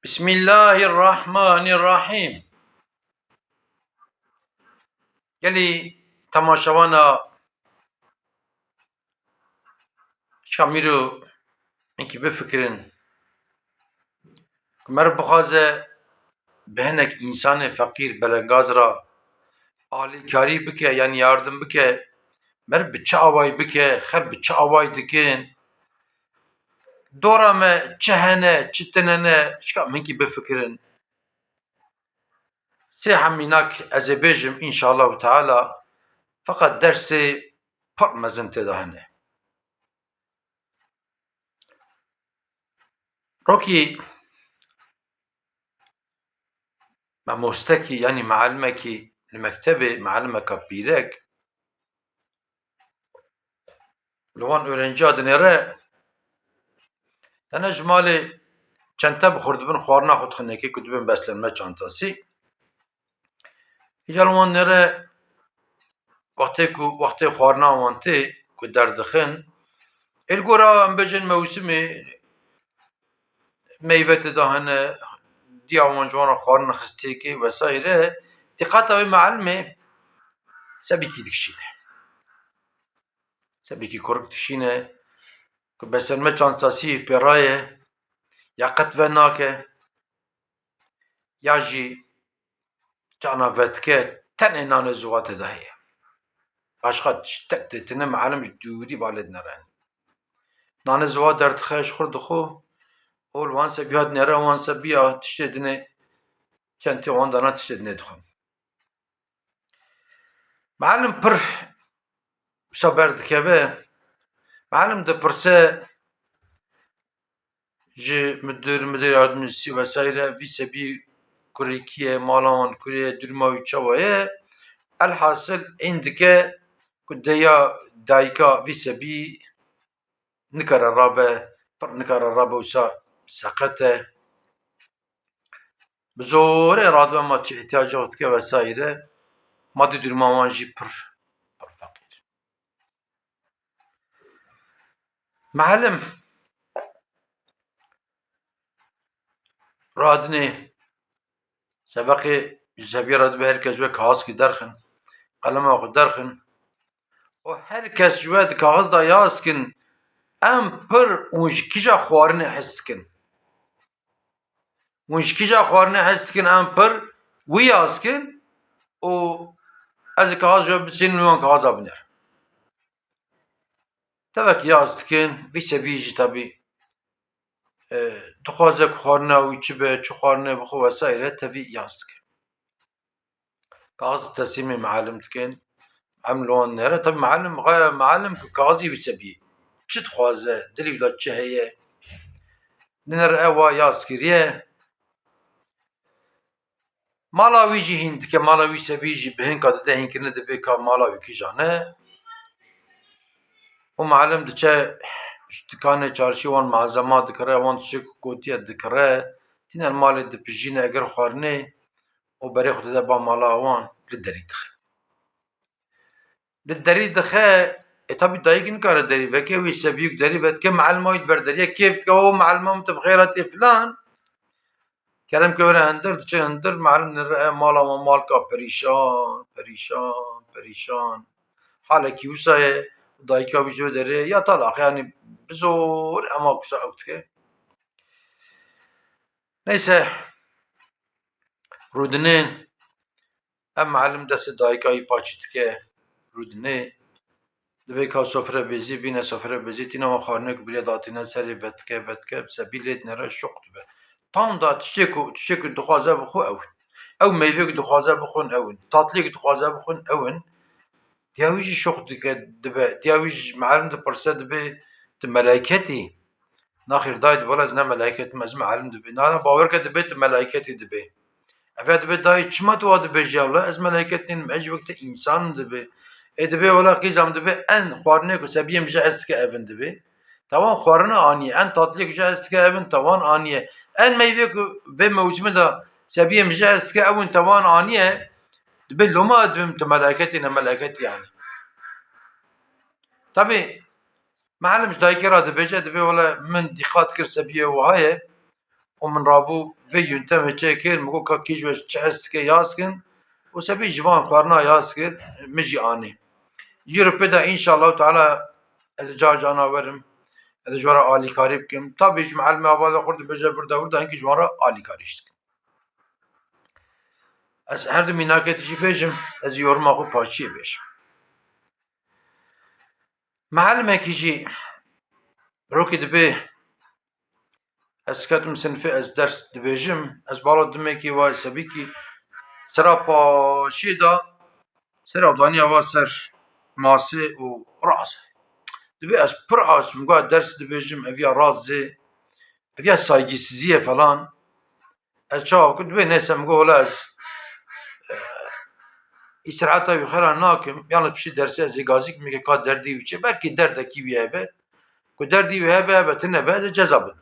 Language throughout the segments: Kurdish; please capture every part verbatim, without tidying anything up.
Bismillahirrahmanirrahîm. Gelî temaşevana şamîro hinkî bifikirin. Ku meriv bixwaze bi hinek însanê feqîr, belengaz re alîkarî bike, yanî yardim bike, meriv bi çi awayî bike, xelk bi çi awayî dikin, dora me çi hene, çi tune ne, şika min hinkî bifikirin. Sê hemînak ez ê bêjim, înşallahu teala, feqet dersê pir mezin tê de hene. Rokî mamostekî, yanî mealimekî li mektebê, mealimeka pîrek, li wan öğrenciya dinêre, tene ji malê çente bi xwe dibin, xwarina xwe dixin yekê ku dibin beslenme çantasî. Îcar wan nêre wextê ku, wextê xwarina wan tê ku derdixin, ê li gora em bêjin mewsimê meyve tê de hene, diya wan ji wan re xwarin xistiyekê vesaire, dîqeta wê mealimê sebîkî dikişîne. Sebîkî kurik dişîne ku beslenme çantasî pê re ye, ya qet venake, ya jî çana vedike, tenê nanê ziwa tê de heye. Başqa tiştek tê tine, mealim ji dûrî valê dinere. Nanê ziwa derdixe, ji xwe dixwe, ol wan sebiya dinere, wan sebiya tiştê dinê, çentê wan dana tiştê dinê dixwe. Mealim pir wisa berdikeve. Mealim dipirse ji midir, midir yardimcisi vesaire, vî sebî kurê kî ye, mala wan kurê ye, duruma wî çawa ye. Elhasil ên dike ku deya dayika vî sebî nikare rabe, pir nikare rabe, wisa seqet e. Bi zorê radibe ma çi îhtiyacê xwe dike vesaire, madî duruma wan jî pir, pir feqîr. Mealim radinê sebeqê ji sebiya re dibe her kes ji we kaxizkî derxin, qelema xwe derxin û her kes ji we di kaxiz de yaz kin, em pir hûn ji kîja xwarinê hez dikin. Hûn ji kîja xwarinê hez dikin, em pir wî yaz kin û ez ê kaxaz ji we bisînim, wan kaxaza binêrim. Tevek yaz dikin, vî sebî jî tebî, e, dixwaze ku xwarina wî çi be, çi xwarinê bixwe vesaire, tevî yaz dikin. Kaxizî teslîmê mealim dikin. Em li wan nêre. Tabi mealim, xaya mealim ku kaxizî wî sebî çi dixwaze, dilî wî de çi heye, dinêre ewa yaz kiriye. Mala wî jî hîn dike, mala wî sebî jî bi hinka dide hînkirine, dibê ka mala wî kîjan e. Û mealim diçe ji dikanê çarşî wan malzema dikire, wan tiştê ku gotiye dikire, tîne malê dipijîne, eger xwarinê û berê xwe dide ba mala wan, li derî dixe. Li derî dixe, e, tabî dayik nikare derî veke, wî sebiyek derî vedike, mealima wî diber derî ye, kêf dike, o mealima min tu bi xêr hatî filan. Kerem ke were hundir, diçe hundir, mealim nêre, e, mala me malka perîşan, perîşan, perîşan. Halekî wisa ye, dayika wî ji wê derê, ya talax, yanî bi zor ema wisa ew dike. Neyse, rûdinên, em mealim destê dayika wî paçî dike, rûdinê, dibê ka sofre bezî, bîne sofre bezî, tîne wan xwarinê ku biriye datîne serê, vedike, vedike, bi sebî lê dinêre, şoq dibe. Tam da tiştê ku, tiştê ku dixwaze bixwe ew in. Ew meyvê ku dixwaze bixwin ew in. Tatliyê ku dixwaze bixwin ew in. Diya wî jî şoq dike, dibe. Diya wî jî mealim dipirse, dibê tu melaiket î? Naxêr dayê, dibê wela ez ne melaiket im, ez mealim, dibê. Na, na, bawer ke dibê tu melaiket î, dibê. Ev ya dibê dayê, çima tu wa dibêjî ya, wela ez melaiket nînim, ez jî wek te însan im, dibê. Ê dibê wela qîzam, dibê en xwarinê ku sebiyê min ji hez dike ev in, dibê. Te wan xwarina aniye, en tatliyê ku ji hez dike ev in, te wan aniye. En meyvê ku vê mewsimê de sebiyê min ji hez dike ew in, te wan aniye. Dibê loma ez dibêm tu melaiket î, ne melaiket î yanî. Tabî, mealim ji dayikê re dibêje, dibê wele min dîqat kir sebiyê wiha ye. û min rabû vê yöntemê çêkir, min got ka kî ji we çi hez dike yaz kin û sebî ji van xwarina yaz kir, min jî anî. Jî rûpê de înşallah teala ez car cana werim, ez ji we re alîkarî bikim. Tabî ji meelmê ava de xwe dibêje vir de vir de hinkî ji wan re alîkarî jî dikim. Ez her du mînakê tijî bêjim, ez yoruma xwe paşiyê bêjim. Meelmekî jî rokî dibê ez ketim sinfê ez ders dibêjim, ez bala dimekî wa sebîkî sera paşiyê da, sera daniya wa ser masê û raz. Dibê ez pir as min got ders dibêjim, ev ya raz ê, ev ya saygîsizî ye falan. Ez çawa bikim? Dibê neyse min got wela ez, e, îstiraheta wî xera nakim, yalnız piştî dersê ez ê gazî kim, ka derdî wî çi, belkî derdekî wî hebe, ku derdî wî hebe, hebe tune be, ez ê ceza bidim.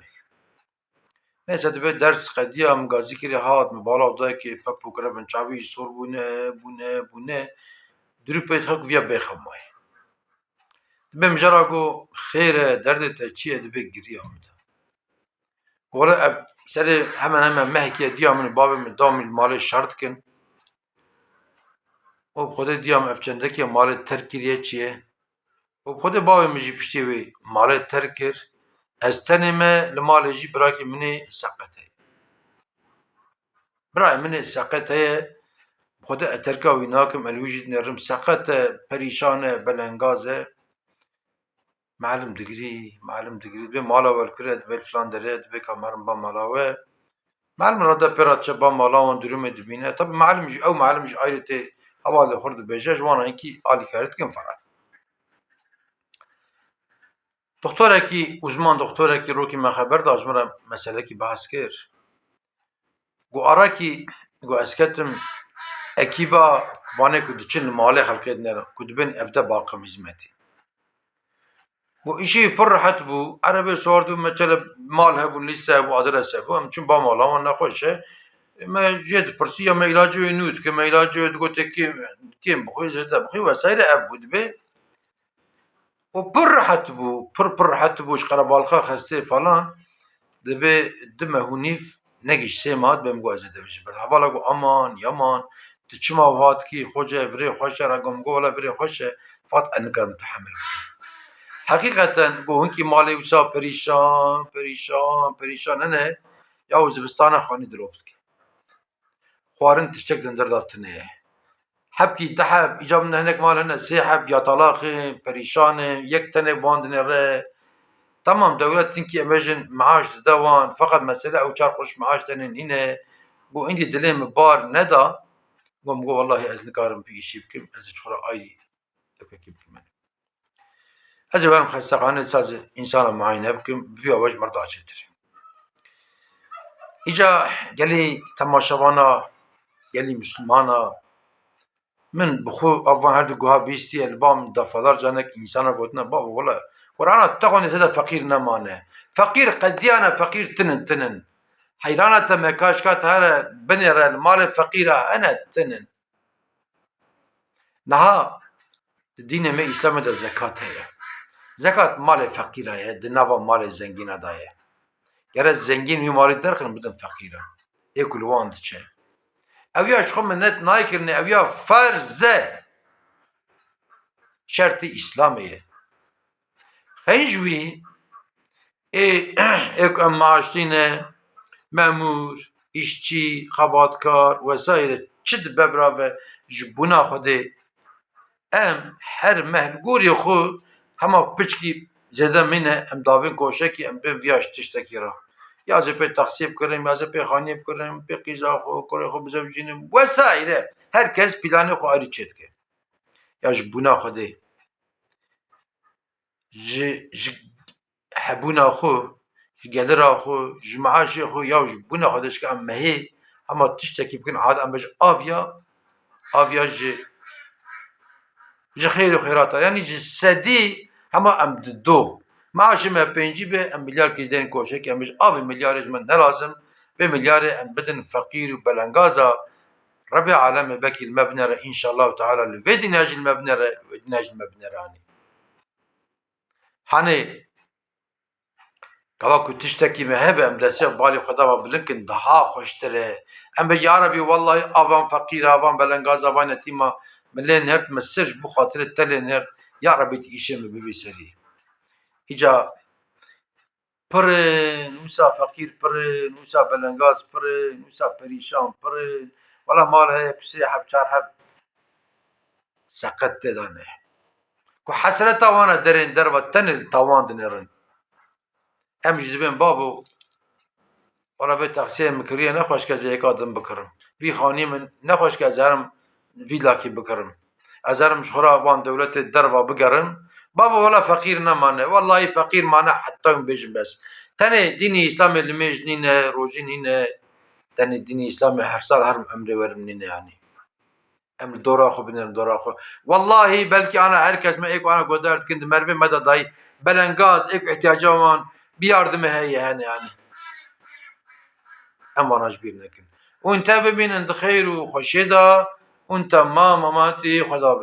Neyse dibê ders qediya, min gazî kirê hat, min bala dayikê pep û kire bin çavî jî sor bûne, bûne, bûne. Dirû pê dixe ku viya bêxemayê. Dibê min jara got xêr e, derdê te çi ye? Dibê giriya min de. Wele ev serê hemen hemen mehekî ye diya min û bavê min da min li malê şer dikin. Û bi Xwedê diya min ev çendekê malê terk kiriye çi ye? Û bi Xwedê bavê min jî piştî wê malê terk kir. Ez tenê me li malê jî birakê min ê seqet heye. Birayê min ê seqet heye. Bi Xwedê ez terka wî nakim, ez li wî jî dinêrim. Seqet e, perîşan e, belengaz e. Melim digirî, melim digirî. Dibê mala we li kure, dibê li filan derê, dibê ka merim ba mala we. Melim rade pê re diçe ba mala wan durumê dibîne. Tabi melim jî, ew melim jî ayrı tê hevalê xwe dibêje, ji wan re hinkî alîkarî dikin falan. Doktorekî, uzman doktorekî rokî me xeber da, ji min re meselekî behs kir. Got, Arakî, got, ez ketim ekîba vanê ku diçin li malê xelkê dinêrin, ku dibên evde baqim hizmetî. Got, îşî pir rehet bû, erebê sordû, me çele mal hebû, lîste hebû, adres hebû, em çûn ba mala wan, nexweş e. Me jê dipirsî ya me îlacê wê nû dike, me îlacê wê digote kêm, kêm bixwî, zêde bixwî, vesaire ev bû dibê. Û pir rehet bû, pir, pir rehet bû, ji qerebalxa xestê falan, dibê du meh û nîv, negihîşt sê meh, dibê min got, ez ê devijim ber. Hevala got, aman, yaman, tu çima wiha dikî, xoce, virê xweş e, re got, min got, wela virê xweş e, fat ez nikarim tehemil bikim. Heqîqeten, got, hinkî malê wisa perîşan, perîşan, perîşan hene, ya û zivistana xanî dirov dike. Xwarin tiştek di hundir de tune ye. Hebkî du heb, îca min de hinek mal hene, sê heb yatalax in, perîşan in, yek tenê bi wan dinêre. Tamam, dewlet hinkî em bêjin meaş dide wan, feqet mesele ew çar quruş meaş tenê nîne. Got, îndî dilê min bar neda. Got, min got, wellahî ez nikarim vî îşî bikim, ez ê ji xwe re ayrî yekekî bikim. Ez ê werim xestexanê, dîsa ez ê însana muayene bikim, bi vî awayî ji min re daha çêtir. Îca gelî temaşevana, gelî Mislimana, min bi xwe a van her du guha bihîstiye, li ba min defalar canek însana gotine, babo, wele, Qur'ana te xwendî te de feqîr nemane. Feqîr qediyane, feqîr tinin, tinin. Heyrana te me kaşka te here binêre, li malê feqîra hene, tinin. Niha di dînê me Îslamê de zekat heye. Zekat malê feqîra ye, di nava malê zengîna de ye. Gere zengîn wî malî derxin bidin feqîra. Ê ku li wan diçe. Ew ya ji xwe minet nayê kirinê, ew ya ferz e. Şertê Îslamê ye. Xeyr ji wî, ê, ê ku em maaş tîne, memûr, îşçî, xebatkar, wesaîre çi dibe birave ji bûna Xwedê, em her meh li gorî xwe hema piçkî zêde mîne, em davên koşekî, em bên viya ji tiştekî re. Ya ez ê pê taksiyê bikirim, ya ez ê pê xaniyê bikirim, pê qîza xwe, kurê xwe bizewicînim, wesaîre. Her kes planê xwe ayrî çêdike. Ya ji bûna Xwedê. Ji, ji hebûna xwe, ji gelira xwe, ji meaşê xwe ya ji bûna xwe de şika em mehê hema tiştekî bikin, ad em bêjin aviya, aviya ji, ji xêr û xêrata. Yanî ji sedî hema em dido. Meaşê me pêncî be, em milyar kî deyn koşekî, em bêjin avê milyarê ji me ne lazim, vê milyarê em bidin feqîr û belengaza Rebê alemê, belkî li me binere, înşallahu teala li vê dîna jî li me binere, li vê dîna jî li me binere anî. Hanê, Gava ku tiştekî me hebe, em destê balê xwe dava bilind kin, daha xweştir e. Em be, ya Rebî, wellahî avan feqîra, avan belengaza, avan yetîma min lê nihert, min sir ji bo xatirê te lê nihert. Ya Rebî, tu îşê min bibî serî. Îca pir in, wisa feqîr pir in, wisa belengaz pir in, wisa perîşan pir in. Wela mal heye ku sê heb, çar heb seqet tê de ne. Ku hesreta wana derên derva tenê li tawan dinêrin. Em jî dibên bavo, wela vê taksiyê min kiriye, nexweş ke ez ê yeka din bikirim. Vî xanî min nexweş ke ez herim vîlakî bikirim. Ez herim ji xwe re van dewletê derva bigerim. Bavo, wela feqîr nemane. Wellahî feqîr mane heta hûn bêjin bes. Tenê dînê Îslamê limêj nîne, rojî nîne. Tenê dînê Îslamê her sal herim emrê werim nîne yanî. Em li dora xwe binêrin, dora xwe. Wellahî belkî ana her kes me ê ku ana guhdar dikin di merivê me de dayî belengaz, ê ku ihtiyaca wan bi yardimê heye hene yanî. Em vana ji bîr nekin. Hûn te bimînin di xeyr û xweşiyê de, hûn te ma mematî Xweda bin.